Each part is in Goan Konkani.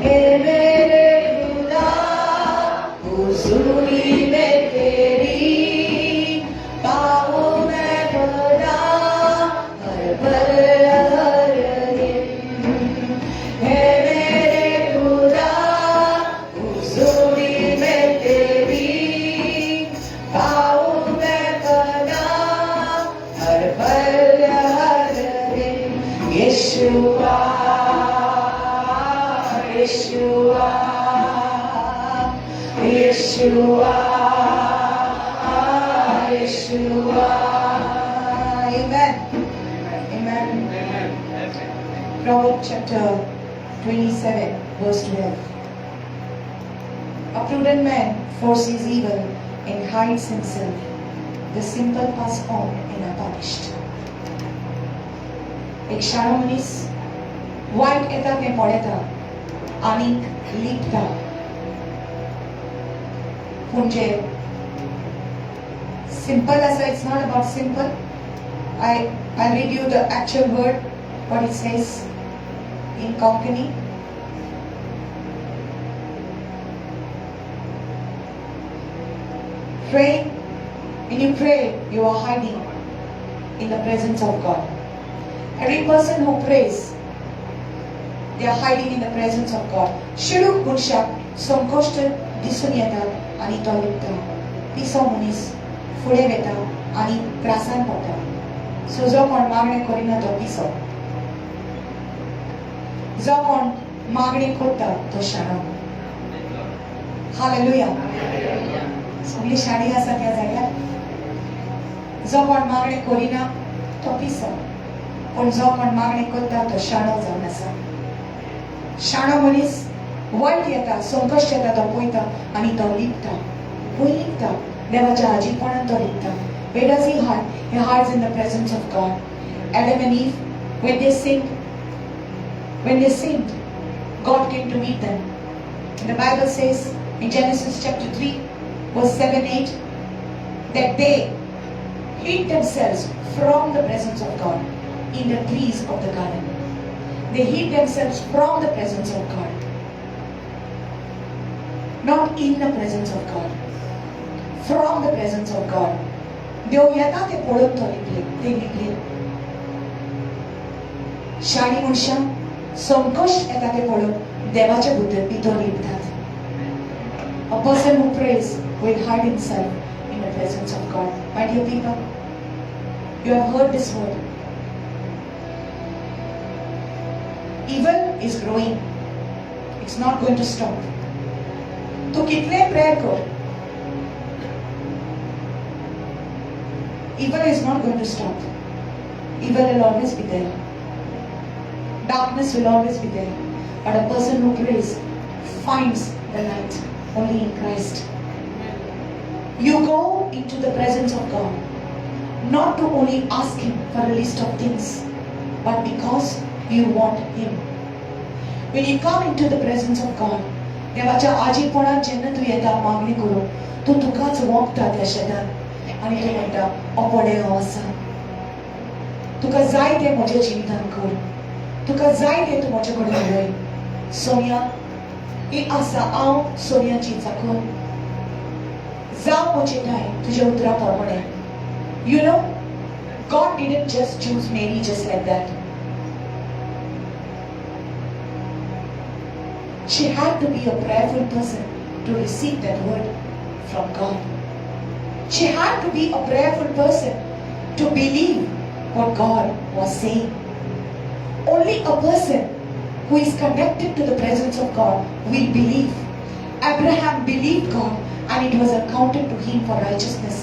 हे मेरे खुदा, हुजूरी में तेरी पाऊं मैं पनाह हर पल हर दिन। हे मेरे खुदा, हुजूरी में तेरी पाऊं मैं पनाह हर पल हर दिन। यीशुआ, यीशुआ, यीशुआ, यीशुआ। Amen. Amen. Proverbs chapter 27, verse 12. A prudent man foresees evil and hides himself. The simple pass on and are punished. एक शाणो मनीस वायट येता तें पळयता आनीक लिपता, पूण जे सिंपल आसा, it's not about simple. I read you the actual word, what it says in Konkani. Praying, when you pray, you are hiding in the presence of God. Every person who prays, they are hiding in the presence of God. शिडूक मनशाक संकश्ट दिसून येता आनी तो लिपता. पिसो मनीस फुडें वेता आनी त्रासान पडटा. सो जो कोण मागणें करिना तो पिसो, जो कोण मागणी करता तो शाणो. हालेलुया. सगळी शाणी आसा त्या जाग्यार. जो कोण मागणें करिना तो पिसो, पूण जो कोण मागणें करता तो शाणो जावन आसा. शाणो मनीस वायट येता, संकश्ट येता, तो पळयता आनी तो लिपता. खंय लिपता? देवाच्या हाजीरपणान तो लिपता. Where does he hide? He hides in the presence of God. Adam and Eve, when they sinned, God came to meet them. And the Bible says in Genesis chapter 3, verse 7 8, that they hid themselves from the presence of God in the trees of the garden. They hid themselves from the presence of God. Not in the presence of God. From the presence of God. देव येता ते पळोवन तो लिपले, ते लिपले. शाणी मनशां संकश्ट येता ते पळोवन देवाच्या भितर लिपतात. A person who prays will hide himself in the presence of God. My dear people, you have heard this word. Evil is growing. It's not going to stop. तू कितले प्रेयर कर, evil is not going to stop. Evil will always be there. Darkness will always be there. But a person who prays finds the light only in Christ. You go into the presence of God not to only ask Him for a list of things, but because you want Him. When you come into the presence of God, देवाच्या आजीपणात जेन्ना तूं येता मागणी करूंक, तूं तुकाच वोंपता त्या शेतान आनी तूं म्हणटा, अपडे हांव आसा, तुका जाय तें म्हज्या जिवितान कर, तुका जाय तें तूं म्हजे कडेन उलय. सोनिया ही आसा, हांव सोनियाची चाकर, जावं म्हजे ठांय तुज्या उतरा प्रमाणे. God didn't just choose Mary just like that. She had to be a prayerful person to receive that word from God. She had to be a prayerful person to believe what God was saying. Only a person who is connected to the presence of God will believe. Abraham believed God and it was accounted to him for righteousness.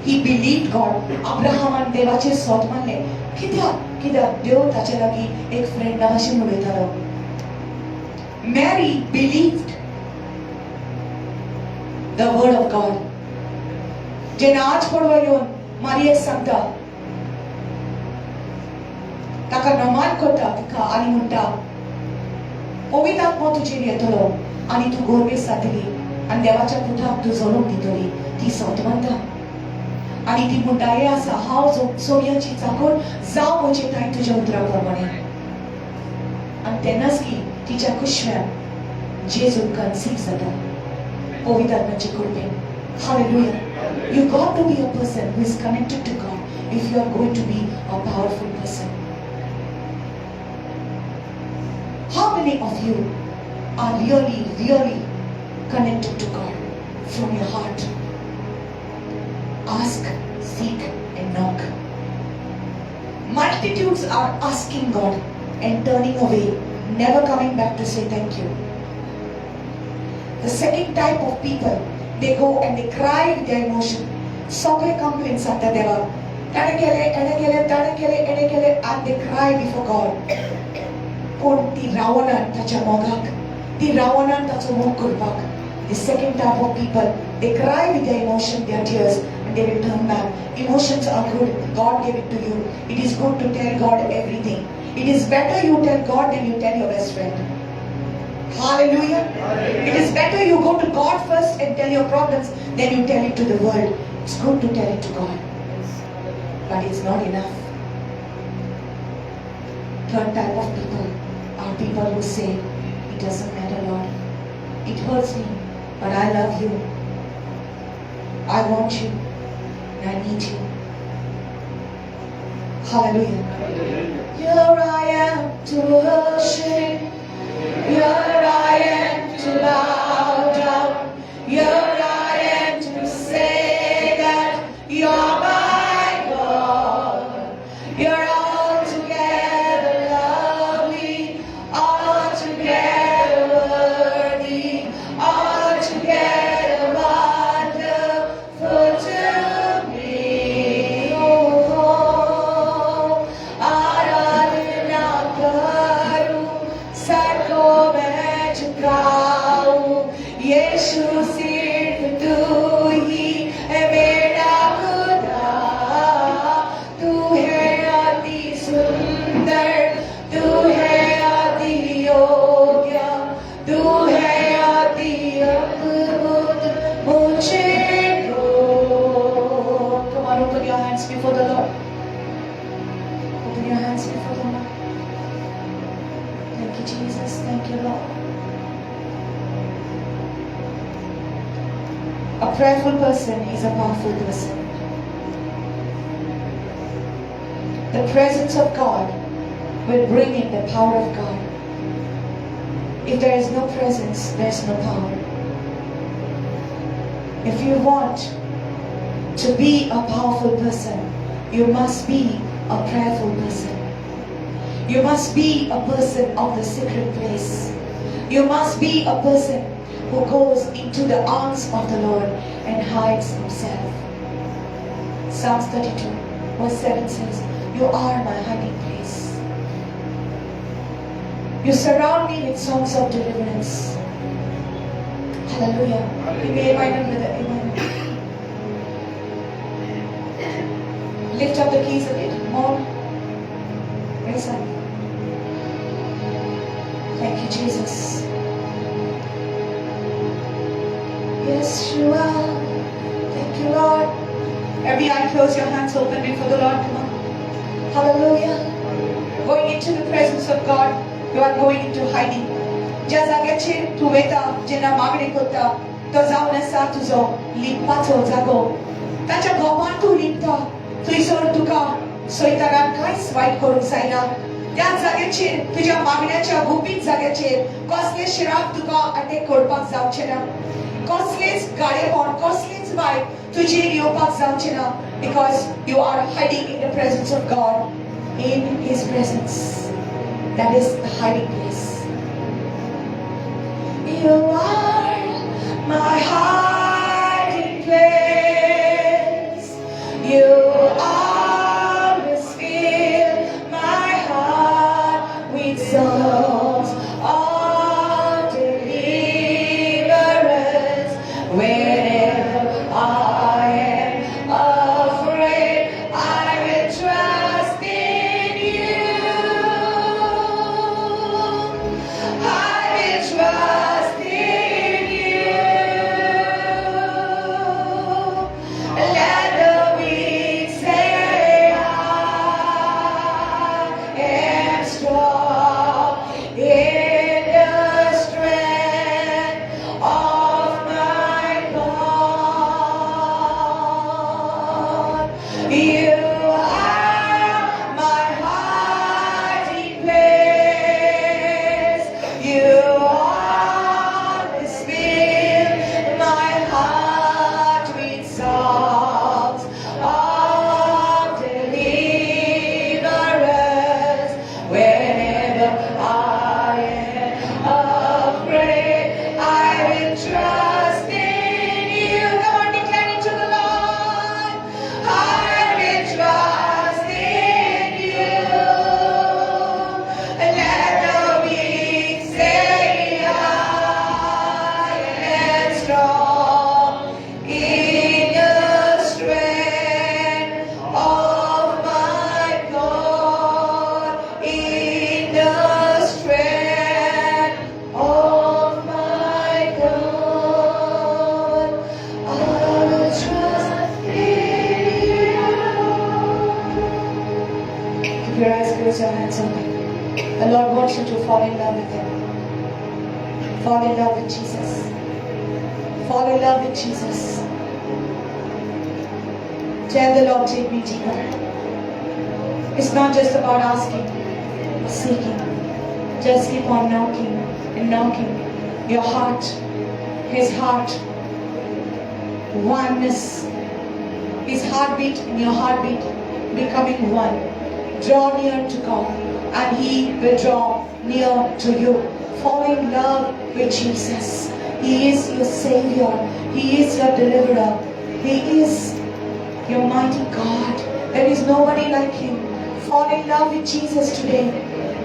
He believed God. अब्राहमान देवाचे सोत मानले. कित्याक? कित्याक देव ताचे लागीं एक फ्रेंडा भाशेन उलयतालो. Mary believed the word of God. जेन्ना आज पडवो येवन मारियेक सांगता, ताका नमान करता तिका आनी म्हणटा, पवित्र आत्मो तुजेर येतलो आनी तूं गोरवेस जातली आनी देवाच्या पुताक तूं जल्म दितली. ती सत मानता आनी ती म्हणटा, हे आसा हांव सोनियाची चाकर, जावं म्हजे ठांय तुज्या उतरा प्रमाणे. आनी तेन्नाच की तिच्या कुशव्यान जेजू कन्सीव जाता पवित्र आत्म्याचे कृपेन. Hallelujah. You got to be a person who is connected to God if you are going to be a powerful person. How many of you are really, really connected to God from your heart? Ask, seek, and knock. Multitudes are asking God and turning away, never coming back to say thank you. The second type of people, they go and they cry with their emotion. सगळे कंप्लेन सांगता देवाक, ताणें केलें, हेणें केलें, ताणें केलें, हेणें केलें, and they cry before God. पूण ती रावनात ताच्या मोगाक, ती रावनात ताचो मोग करपाक. The second type of people, they cry with their emotion, their tears, and they will turn back. Emotions are good. God gave it to you. It is good to tell God everything. It is better you tell God than you tell your best friend. Hallelujah. It is better you go to God first and tell your problems than you tell it to the world. It's good to tell it to God. But it's not enough. Third type of people are people who say, "It doesn't matter, Lord. It hurts me, but I love you. I want you. And I need you." Hallelujah. Here I am to worship. Here I am to bow down. Here I am to say that you're my God. You're altogether lovely, altogether worthy, altogether wonderful to me. Oh, आराधना करूं, सर को मैं झुकाऊं, यीशु सिर्फ तू ही है मेरा खुदा. तू है अति सुंदर, तू है अति योग्य, तू है अति अद्भुत मुझे को. Come on, open your hands before the Lord. Open your hands before the Lord. Thank you, Jesus. Thank you, Lord. A prayerful person is a powerful person. The presence of God will bring in the power of God. If there is no presence, there is no power. If you want to be a powerful person, you must be a prayerful person. You must be a person of the secret place. You must be a person who goes into the arms of the Lord and hides himself. Psalms 32 verse 7 says, "You are my hiding place. You surround me with songs of deliverance." Hallelujah. Give me A minor, brother. A minor. Lift up the keys a bit more. Raise up. Thank you, Jesus. Yes, you are. Thank you, Lord. Every eye closed, your hands open before the Lord. Come on. Hallelujah. Going into the presence of God, you are going into hiding. ज्या जाग्याचेर तूं वयता, जेन्ना मागणी करता, तो जावन आसा तुजो लिपपाचो जागो. ताच्या गोपान तूं लिपता. थंयसर तुका सैतानान कांयच वायट करूंक जायना. त्या जाग्याचेर, तुज्या मागण्याच्या गुपीत जाग्याचेर कसले श्राप तुका अटॅक करपाक जावचे ना, कसलेच गाळेपण, कसलेच वायट तुजेर येवपाक जावचे ना, because you are hiding in the presence of God, in His presence. That is the hiding place. You are my hiding place. You always fill my heart with songs of deliverance. Whenever I am afraid, I will trust in you. You always fill my heart with songs of deliverance. Whenever I am afraid, I will trust in you. Come on, declare it to the Lord. I will trust in you. Let the weak say, I am strong in the strength of my God. In the strength of my God, I will trust in you. Keep your eyes closed, your hands open. The Lord wants you to fall in love with Him. Fall in love with Jesus. Fall in love with Jesus. Tell the Lord, take me deeper. It's not just about asking or seeking. Just keep on knocking and knocking. Your heart, His heart, oneness, His heartbeat and your heartbeat becoming one. Draw near to God and He will draw near to you. Fall in love with Jesus. He is your Savior. He is your deliverer. He is your mighty God. There is nobody like Him. Fall in love with Jesus today.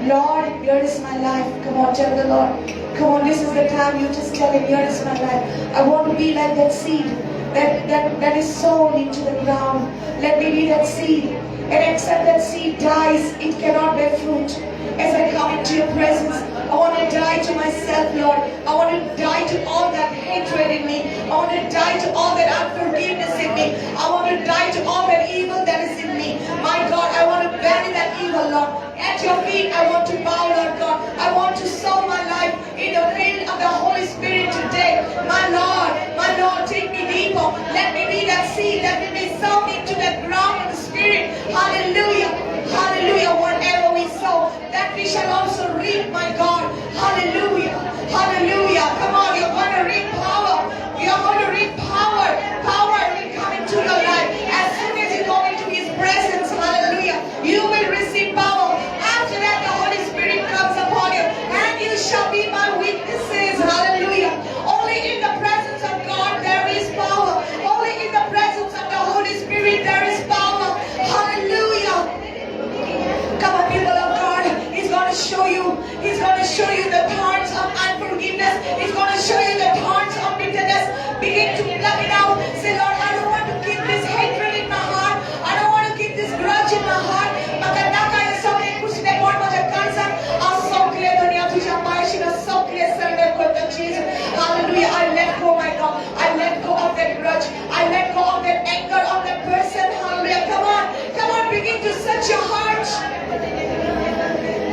Lord, here is my life. Come on, tell the Lord. Come on, this is the time you just tell Him, here is my life. I want to be like that seed that is sown into the ground. Let me be that seed. And except that seed dies, it cannot bear fruit. As I come into your presence, I want to die to myself, Lord. I want to die to all that hatred in me. I want to die to all that unforgiveness in me. I want to die to all that evil that is in me. My God, I want to bury that evil, Lord. At your feet, I want to bow, Lord God. I want to sow my life in the field of the Holy Spirit today. My Lord, take me deeper. Let me be that seed. Let me be sown into that ground of the Spirit. Hallelujah. Hallelujah. Whatever we sow, that we shall also reap, my God. Hallelujah. Hallelujah. Come on, you're going to reap power. You're going to reap power. Power will come into your life as soon as you go into His presence. Hallelujah. You will receive power. After that, the Holy Spirit comes upon you and you shall be my witnesses. Hallelujah. Only in the presence of God there is power. Only in the presence of the Holy Spirit there is power. Hallelujah. Come on, people of God. He's going to show you. He's going to show you the thorns of unforgiveness. He's going to show you the thorns of bitterness. Begin to pluck it out. Say, Lord, I don't want to keep this hatred in my heart. I don't want to keep this grudge in my heart. म्हाका नाका हें सगळें कुसलेपण म्हज्या काळजान. हांव सगळें धनया तुज्या पांयशीन सगळें surrender करता, Jesus. Hallelujah. I let go, my God. I let go of that grudge. I let go of that anger of that person. Hallelujah. Come on. Come on. Begin to search your heart.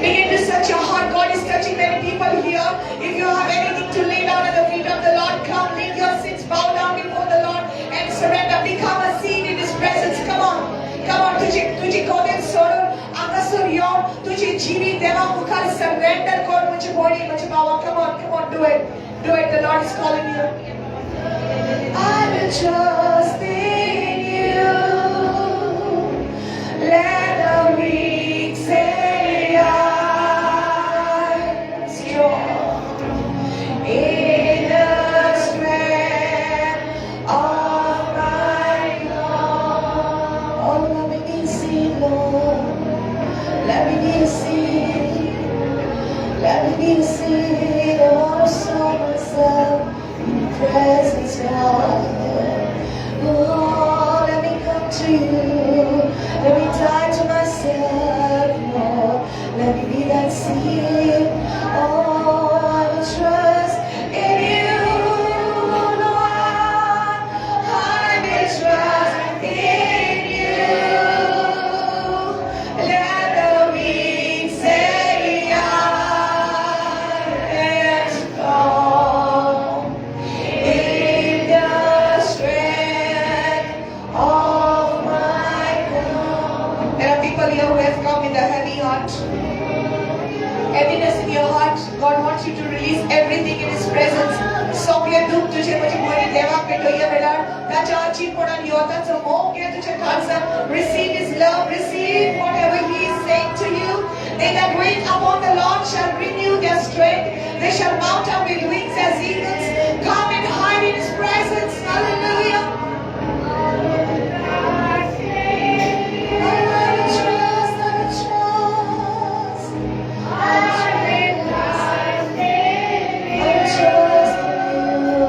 Begin to search your heart. God is touching many people here. If you have anything to lay down at the feet of the Lord, come, leave your sins, bow down before the Lord and surrender. Become a seed in His presence. Come on. Come on. तुझी तुझी कदेल सोडून हांगासर येवन तुजी जिवीत देवा मुखार surrender कर म्हजे भयणी म्हजे भावा. Come on, come on, do it. Do it. The Lord is calling you. I will trust in you. Let the weak say I am strong in the strength of my God. Oh, let me be a seed, Lord. Let me be a seed. Let me be a seed. I want to sow myself in your presence, Lord. Oh. ह्या वेळार ताच्या आजीपणान यो, ताचो मोग घे तुझ्या काळजान. Receive His love. Receive whatever He is saying to you. They that wait upon the Lord shall renew their strength. They shall mount up with wings as eagles. Come and hide in His presence. Hallelujah. I will trust, I will trust, I will trust, I will trust in you.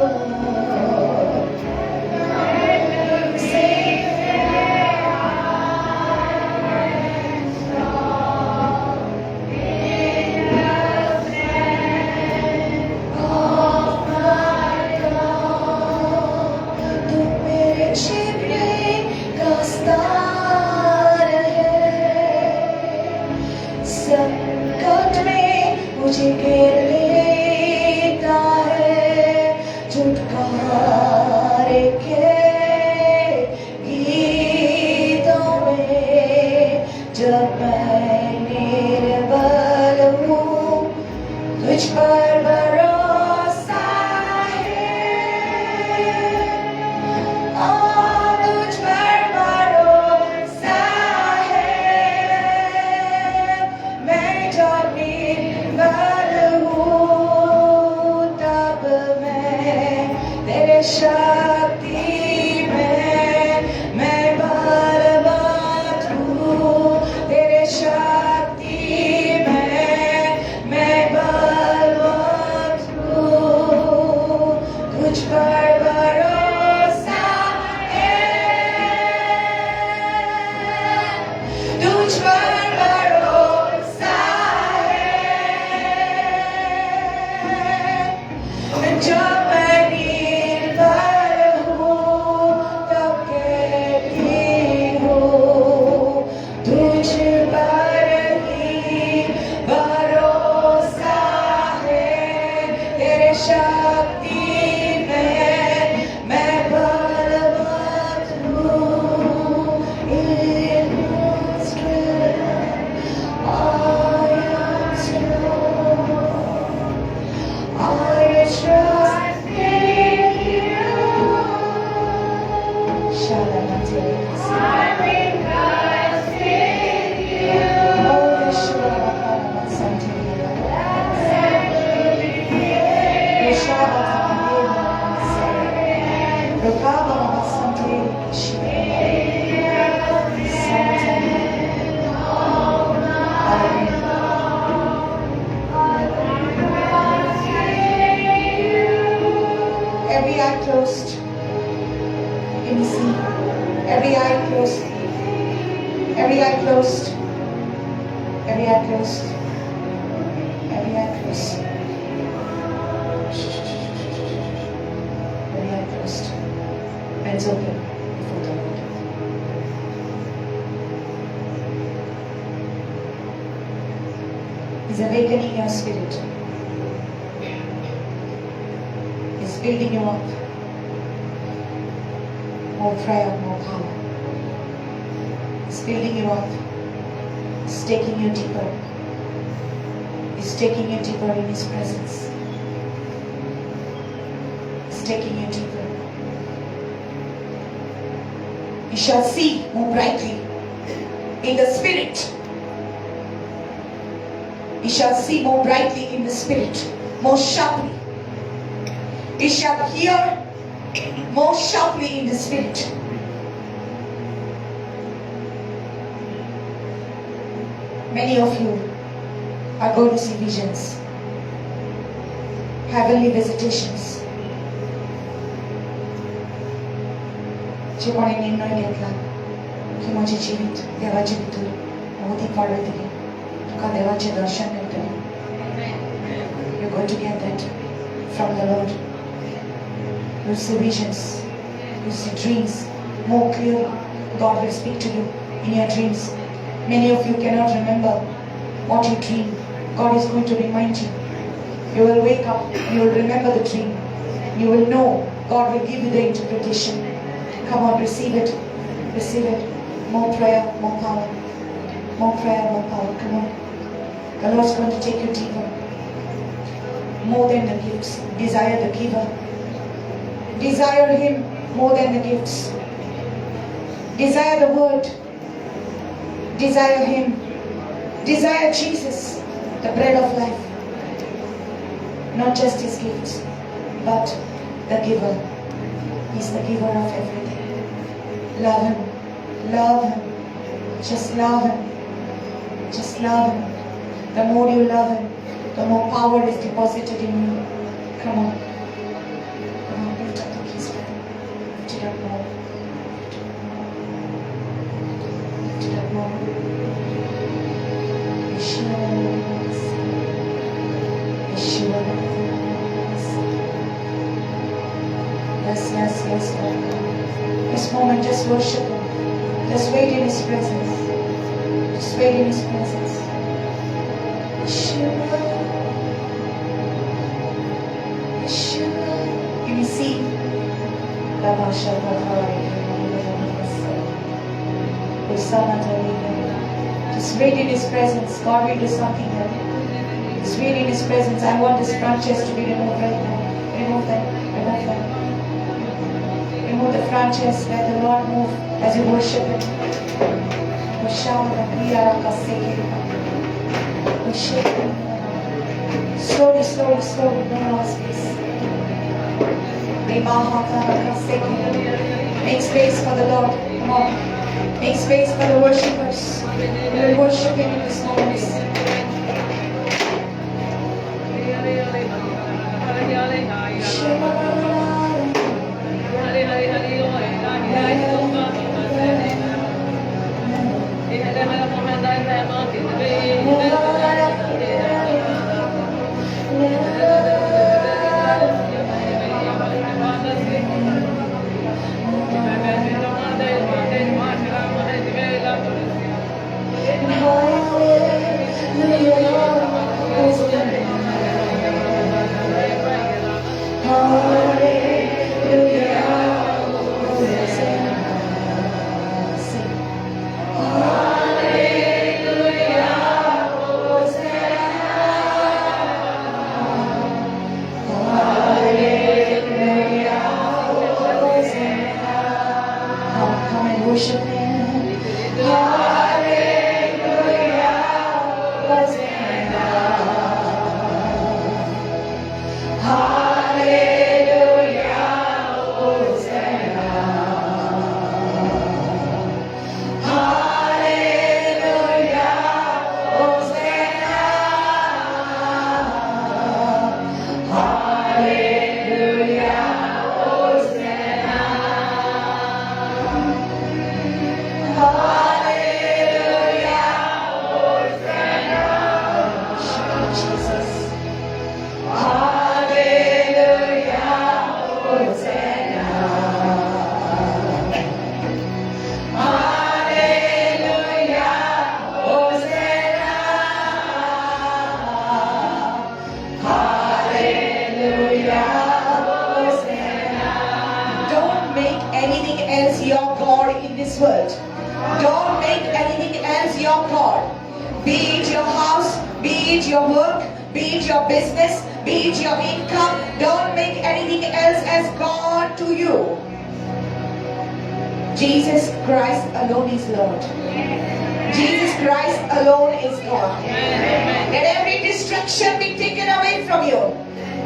Sing. Of my God. तू मेरे छिपने का स्थान है, संकट में मुझे घेर लेता है, छुटकारे के गीतों में जब मैं निर्बल हूँ, तुझ पर भरोसा है। ओ तुझ पर भरोसा है। मैं जब निर्बल हूँ, तब मैं तेरे शक्ति में मैं बलवंत हूँ। तेरे शक्ति में मैं बलवंत हूँ। तुझ पर भरोसा है, तुझ पर भरोसा है। जब मैं निर्बल हूँ, तब कहती हूँ, तुझ पर ही भरोसा है। तेरे शक्ति में मैं बलवंत हूँ। In your strength I am strong. I trust in you. Shalom. I will trust in you. Oh, Yeshua, Sante. Yeshua, Rokaba, Sante, Sante. Hallelujah. Every eye closed. Let me see. Every eye closed. Every eye closed. Every eye closed. Every eye closed. Every eye closed. Hands open before the Lord. He's awakening your spirit. He's building you up. More prayer, more power. He's building you up. He's taking you deeper. He's taking you deeper in His presence. He's taking you deeper. You shall see more brightly in the Spirit. You shall see more brightly in the Spirit, more sharply. You shall hear more sharply in the Spirit. Many of you are going to see visions, heavenly visitations. जे कोणी निर्णय घेतला की म्हजें जिवीत देवाचे भितर अदीक वाडयतली, तुका देवाचें दर्शन मेळटलें. You're going to get that from the Lord. You'll see visions, you'll see dreams more clearly. God will speak to you in your dreams. Many of you cannot remember what you dream. God is going to remind you. You will wake up, you will remember the dream. You will know. God will give you the interpretation. Come on, receive it. Receive it. More prayer, more power. More prayer, more power. Come on. The Lord's going to take you deeper. More than the gifts. Desire the giver. Desire Him. more than the gifts. Desire the word. Desire Him. Desire Jesus, the bread of life. Not just His gifts, but the giver. He's the giver of everything. Love Him. Love Him. Just love Him. Just love Him. The more you love Him, the more power is deposited in you. Come on. Come on, lift up the keys, brother. Lift it up more. Lift it up more. Lift it up more. Yeshua. Yeshua. Yes, yes, yes, Lord. This moment, just worship Him. Just wait in His presence. Just wait in His presence. Yeshua. Yeshua. You may see. Lama Shabbat. Just wait in His presence. God will do something here. Just wait in His presence. I want this front chairs to be removed right now. Remove them. Remove them. Remove the front chairs. Let the Lord move as you worship Him. Worship Him. Slowly, slowly, slowly. No noise, please. Make space for the Lord. Come on. Make space for the worshippers. We will worship Him in this moment. Come and worship Him. Hallelujah, Hosanna. Hallelujah, Hosanna. Hallelujah, Hosanna. Hallelujah, Hosanna. Hallelujah, Hosanna. Jesus. Hallelujah, Hosanna. Hallelujah, Hosanna. Hallelujah, Hosanna. Don't make anything else your God in this world. Don't make anything else your God. Be it your house, be it your work, be it your business, be it your income. Don't make anything else as God to you. Jesus Christ alone is Lord. Jesus Christ alone is God. Let every distraction be taken away from you.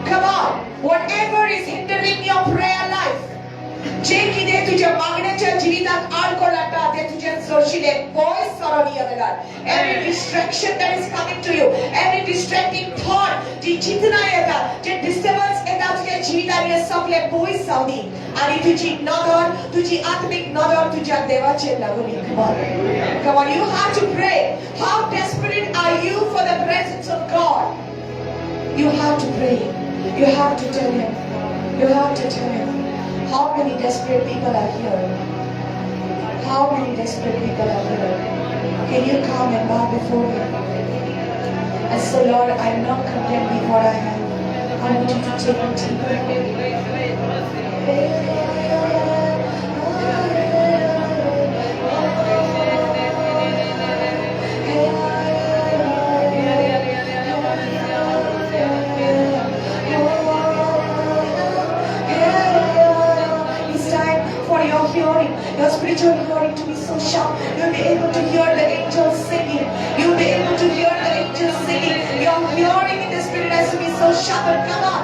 Come on. Whatever is hindering your prayer life, जे कितें तुझ्या मागण्याच्या जिविताक आडको लागता ते तुझ्या सोशिले पयस सरोनी वेळार. Every distraction that is coming to you, every distracting thought, जी चिंतना येता, जे डिस्टर्बन्स येता तुझ्या जिवितान, हे सगळे पयस जावनी आणि तुझी नदर, तुझी आत्मिक नदर तुझ्या देवाचेर लागूनी. Come on. Come on, you have to pray. How desperate are you for the presence of God? You have to pray. You have to tell Him. You have to tell Him. How many desperate people are here? How many desperate people are here? Can you come and bow before Him? And say, "Lord, I'm not content with what I have. I want you to take me deeper." It's time. Your spiritual hearing to be so sharp. You'll be able to hear the angels singing. You'll be able to hear the angels singing. Your hearing in the spirit has to be so sharp. And come on.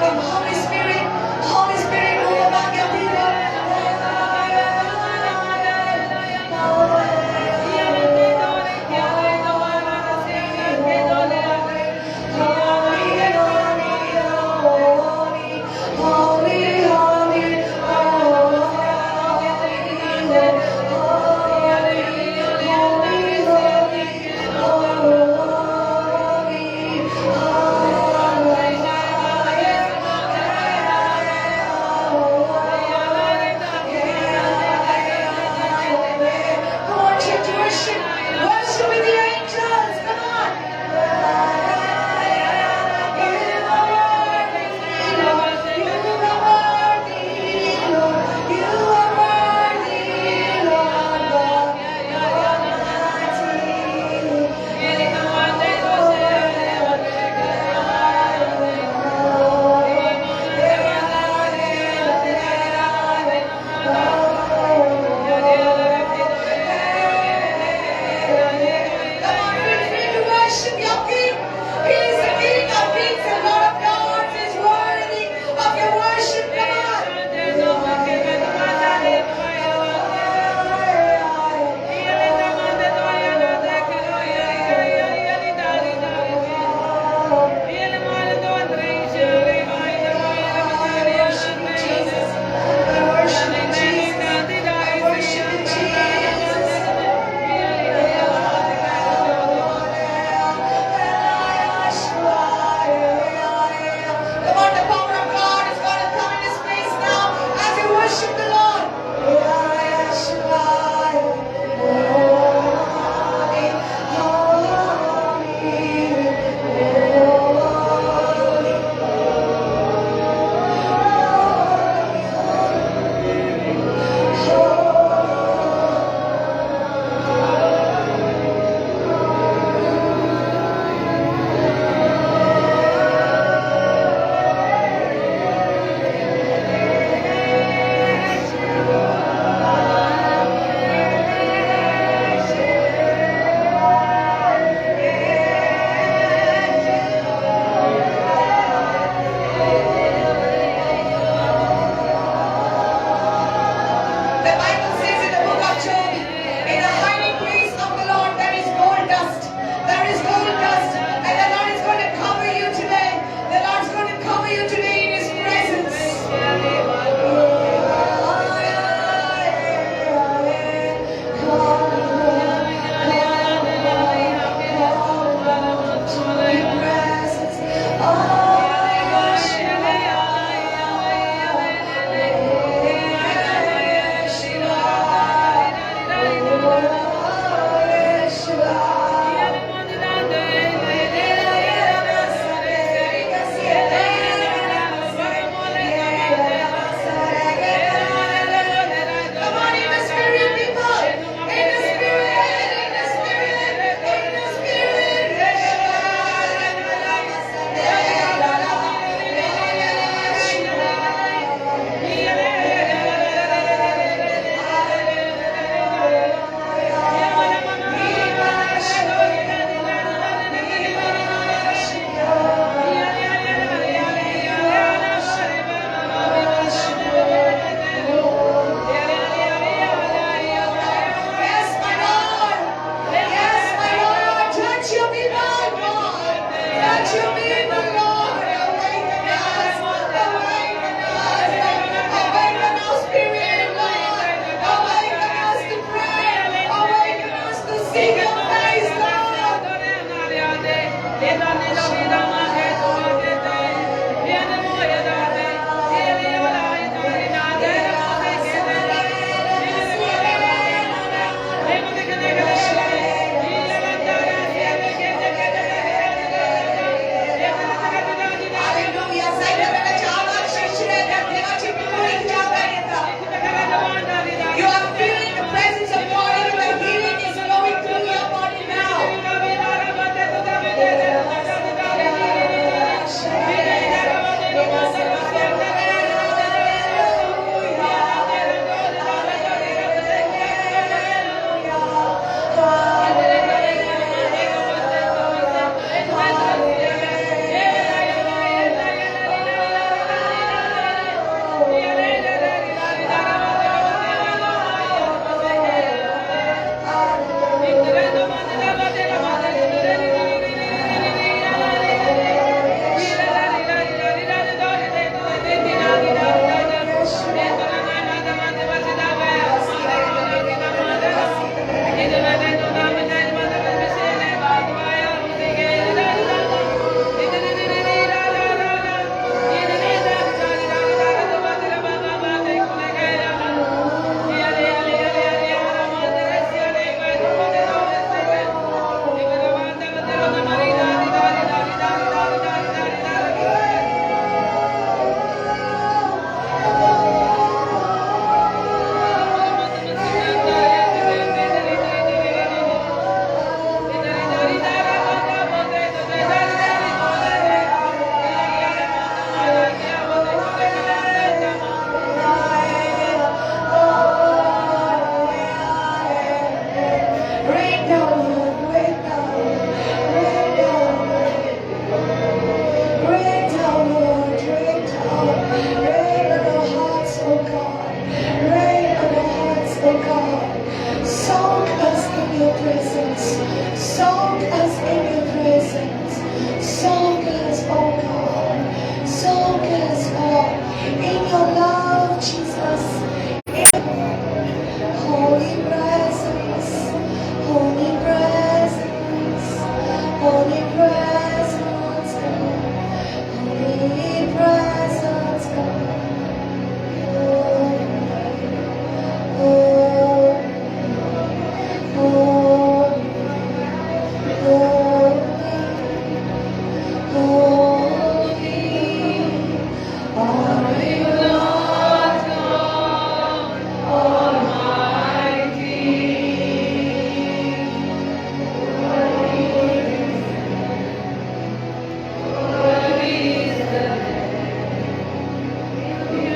Come, Holy Spirit, Holy Spirit, move among your people. Holy, holy, holy, holy. your presence. Soak us in your presence. Soak us, oh God. Soak us, oh, in your love, Jesus. In holy presence, holy presence, holy presence, God. Holy presence, God. Oh, oh, holy, holy are you, Lord God Almighty. You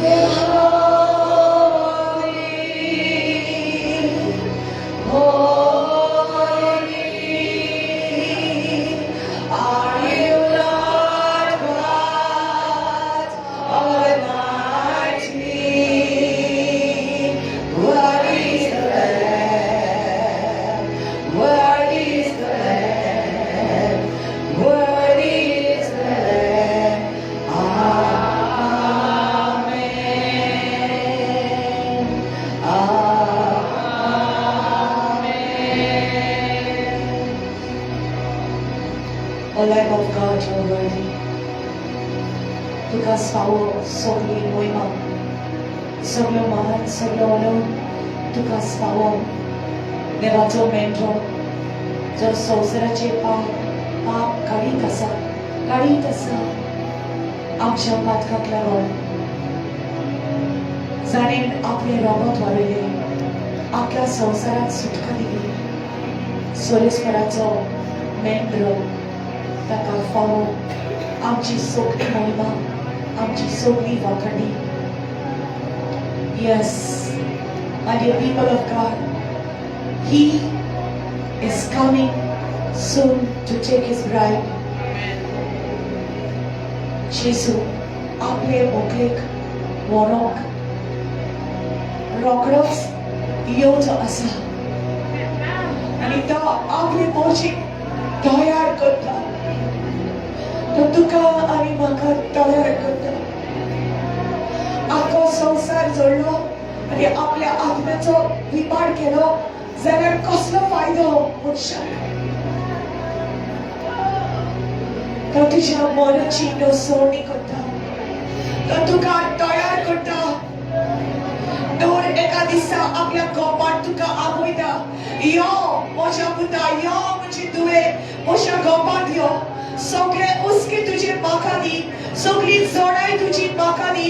are holy, holy. Are you Lord God Almighty? Worthy is the Lamb, worthy is the Lamb, worthy is the Lamb. Amen. Amen. O Lamb of God, you are worthy. तुका फावो सगळी मोहिमा, सगळो मान, सगळो ऑनर तुकाच फावो. देवाचो मेंढरो जो संवसाराचे पाप पाप काडीत आसा, काडीत आसा, आमच्या पातकाक लागून जाणें आपलें रगत वाडयलें, आपल्या संवसारात सुटका दिली, सर्वेस्पराचो मेंढरो, ताका फावो आमची सगळी मोहिमा, आमची सगळी वाखाणी. Yes, my dear people of God, He is coming soon to take His bride. जेजू आपले व्हंकलेक व्हरोंक रोखडोच येवचो आसा आनी तो आपले मौजीक तयार करता. तो तुका आनी म्हाका तयार करता. आख्खो संवसार जोडलो आनी आपल्या आत्म्याचो विपाड केलो जाल्यार कसलो फायदो मनशाक? तो तुज्या मनाची नसवणी करता. तो तुका तयार करता. दर एका दिसा आपल्या गोपात तुका आपयता. यो म्हज्या पुता, यो म्हजी धुवे, म्हज्या गोपात यो. सगळे हुस्के तुजे म्हाका दी, सगळी जोडाय तुजी म्हाका दी,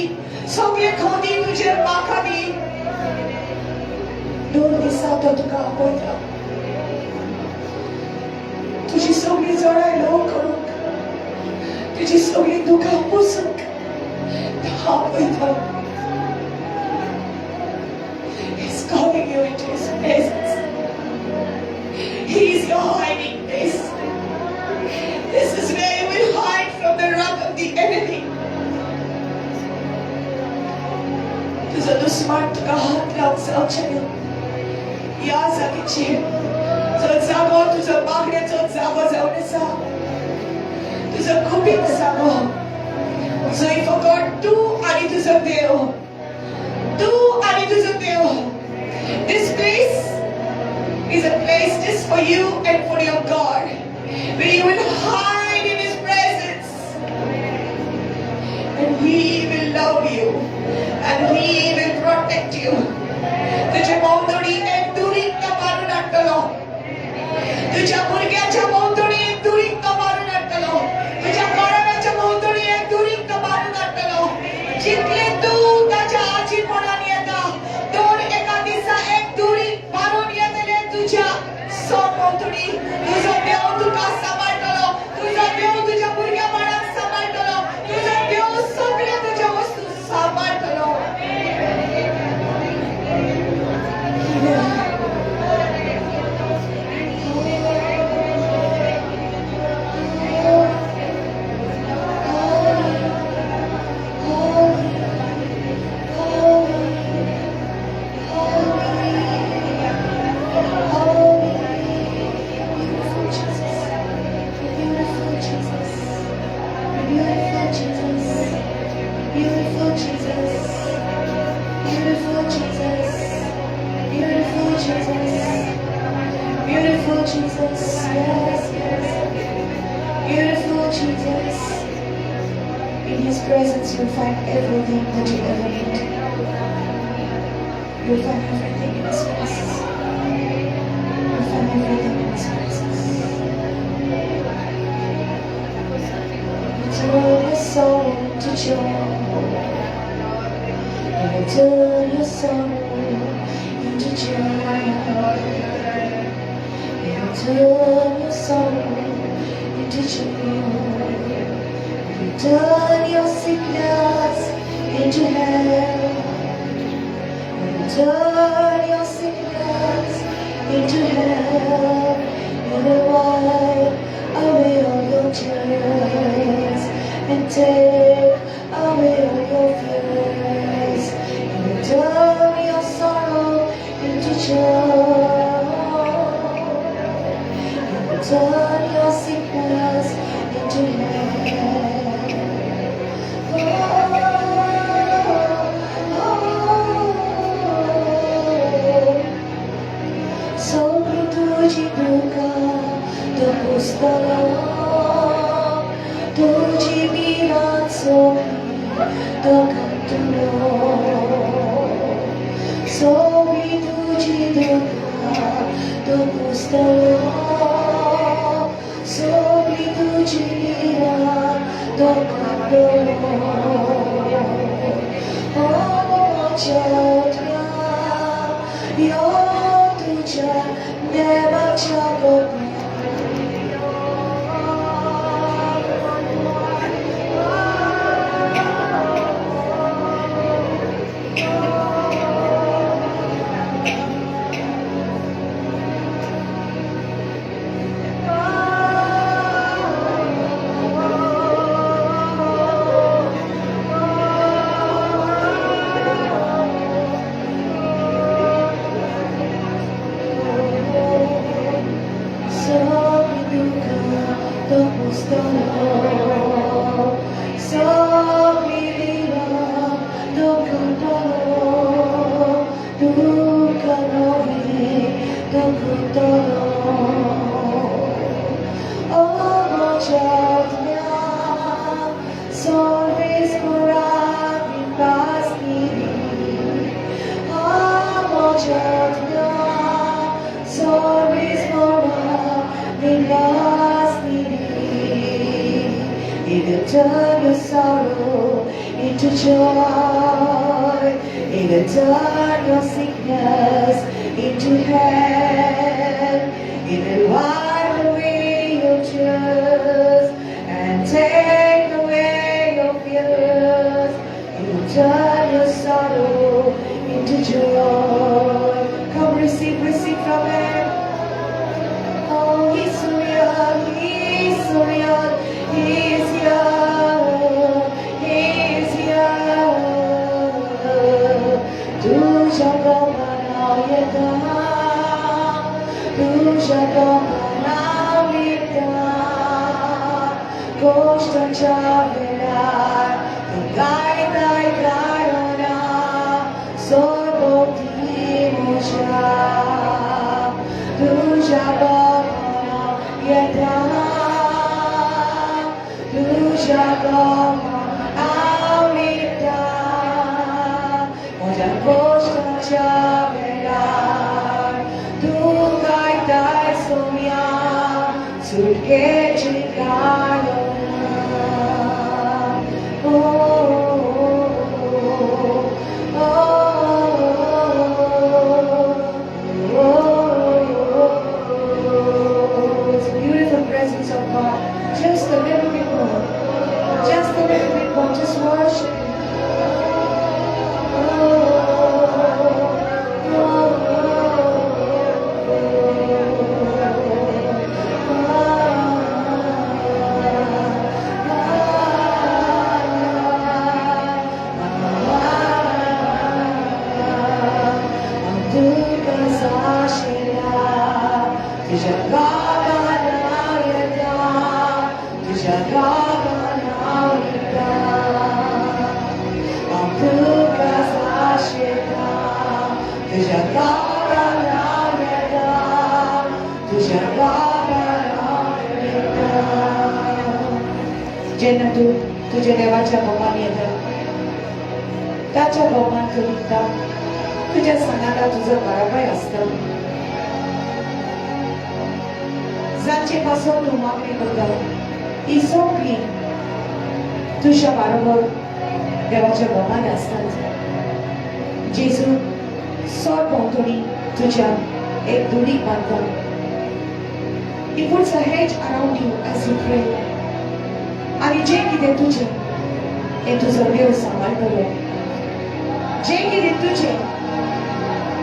सगळे खोदी तुजे म्हाका दी. दर दिसा तो तुका आपयता तुजी सगळी जोडाय ल्हव करूंक, तुजी सगळी दुखां पुसूंक तो आपयता. He's calling you into His presence. He is your hiding place. This is where you will hide from the wrath of the enemy. तुजो दुस्मान तुका हात लावंक जावचें ना ह्या जागेचेर, जो जागो तुजो मागण्याचो जागो जावन आसा, तुजो गुपीत जागो, जंय फकत तूं आनी तुजो देव, तूं आनी तुजो देव. This place is a place just for you and for your God, where you will hide in His presence and He will love you and He will protect you. तुझ्या भोंवतणी एक दुरीग तो मारून हाडटलो. तुझ्या भुरग्याच्या भोंवतणी एक दुरीग तो मारून हाडटलो. तुझ्या घराब्याच्या भोंवतणी एक दुरीग तो मारून हाडटलो. जितले तूं ताच्या आजीपणान येता, दोन एका दिसा एक दुरीग मारून येतले तुझ्या भोंवतणी. तुजो देव तुका सांबाळटलो. तुजो देव तुझ्या भुरग्या बाळाक सांबाळटलो. तुजो देव सगळे तुज्या वस्तू सांबाळटलो. He will. Holy, holy, holy, holy, holy, beautiful Jesus, beautiful Jesus, beautiful Jesus, beautiful Jesus, beautiful Jesus, beautiful Jesus, beautiful Jesus, yes, beautiful Jesus. In His presence, you'll find everything that you ever need. You'll find everything in His presence. You'll find everything in His presence. You turn your sorrow to joy. You turn your sorrow into joy. You turn your sorrow into joy. You turn your sickness into health. You turn your sickness into health. You will wipe away all your tears and take away all your fears. You turn your sorrow into joy. You will turn your sickness into health. Oh. सगळी तुजी दुकां तो पुसतलो, तुजी भिरांत सगळी तो काडटलो. सगळी तुजी दुकां तो पुसतलो, सगळी तुजी भिरांत तो काडटलो. ओ म्हज्या यो तुज्या देवाच्या गोपात. सगळी दुकां तो पुसतलो, सगळी भिरांत तो काडटलो, तुका नवी तो करतलो. ओ म्हज्या आत्म्या, सर्वेस्परा. turn your sorrow into joy. He will turn your sickness into health. He will wipe away your tears and take away your fears. He will turn your sorrow into joy. Come receive, receive from Him. Oh, He's so real, He's so real, He's here, He's here. तुझ्या गमना येता, तुझ्या गमना येता, कश्टाच्या वेळार तूं गायताय गायना, सरभोवती म्हज्या. तुझ्या गमना येता, तुझ्या गमना येता, म्हज्या कश्टाच्या वेळार तूं गायताय सोम्या सुटकेची गायना. Oh, oh, oh, it's a beautiful presence of God. Just a little bit more. Just a little bit more. Just worship Him. Oh, तुका साशिल्या तुझ्या गावाना येता, तुझ्या गावाना येता, तुका साशिल्या तुझ्या गावाना येता, तुझ्या गावाना येता. जेन्ना तूं तुझ्या देवाच्या गोपान येता, ताच्या गोपान तूं लिपता, तुझ्या सांगाता तुझो बराबर आसता. जांचे पासून तूं मागणी करता ती सगळी तुझ्या बरोबर देवाच्या गोपान आसतात. जेजू सरभोंवतणी तुझ्या एक दुडीक बांदता. He puts a hedge around you as you pray. आणि जे कितें तुजें तें तुजो देव सांबाळटलो. जे कितें तुजें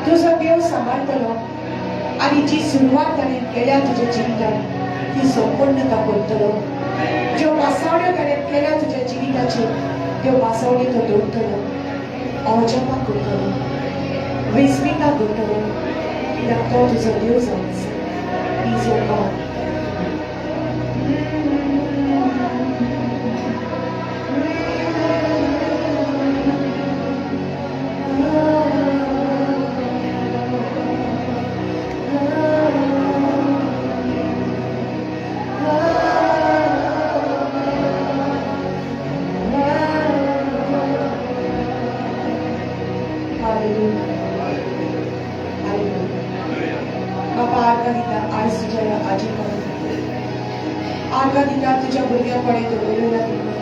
तुजो देव सांबाळटलो आणि जी सुरवात ताणें केल्या तुज्या जिवितान ती संपूर्णता करतलो. ज्यो पासावण्यो ताणें केल्या तुज्या जिविताचेर त्यो पासावण्यो तो दवरतलो, अजापां करतलो, विस्मिता करतलो, कित्याक तो तुजो देव जावन आसा. He is your God. Hallelujah. Hallelujah. बाबा, आर्गां दिता आयज तुज्या ह्या आजीपणान. आर्गां दिता तुज्या भुरग्यां कडेन दवरलेल्या दिवया.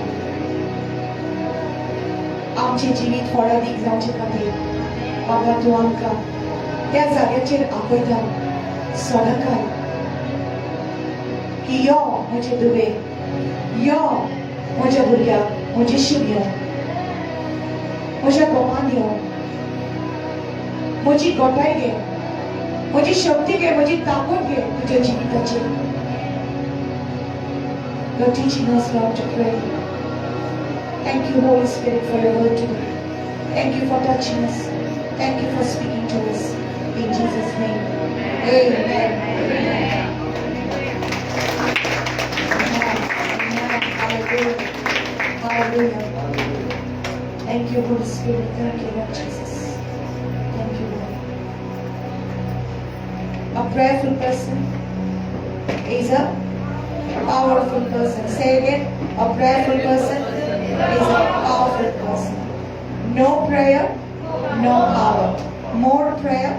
आमचें जिवीत फळादीक जावचे खातीर बाबा तूं आमकां त्या जाग्याचेर आपयता सोनाकाय की यो म्हजे दुवे, यो म्हज्या भुरग्याक, म्हजेशी यो, म्हज्या गोपान यो, म्हजी गोटाय घे, म्हजी शक्ती घे, म्हजी ताकद घे तुज्या जिविताचेर. You're teaching us, Lord, to pray. Thank you, Holy Spirit, for your word today. Thank you for touching us. Thank you for speaking to us. In Jesus' name. Amen. Amen. Amen. Hallelujah. Hallelujah. Thank you, Holy Spirit. Thank you, Lord Jesus. Thank you, Lord. A prayerful person is a powerful person. Say again. A prayerful person is a powerful person. No prayer, no power. More prayer,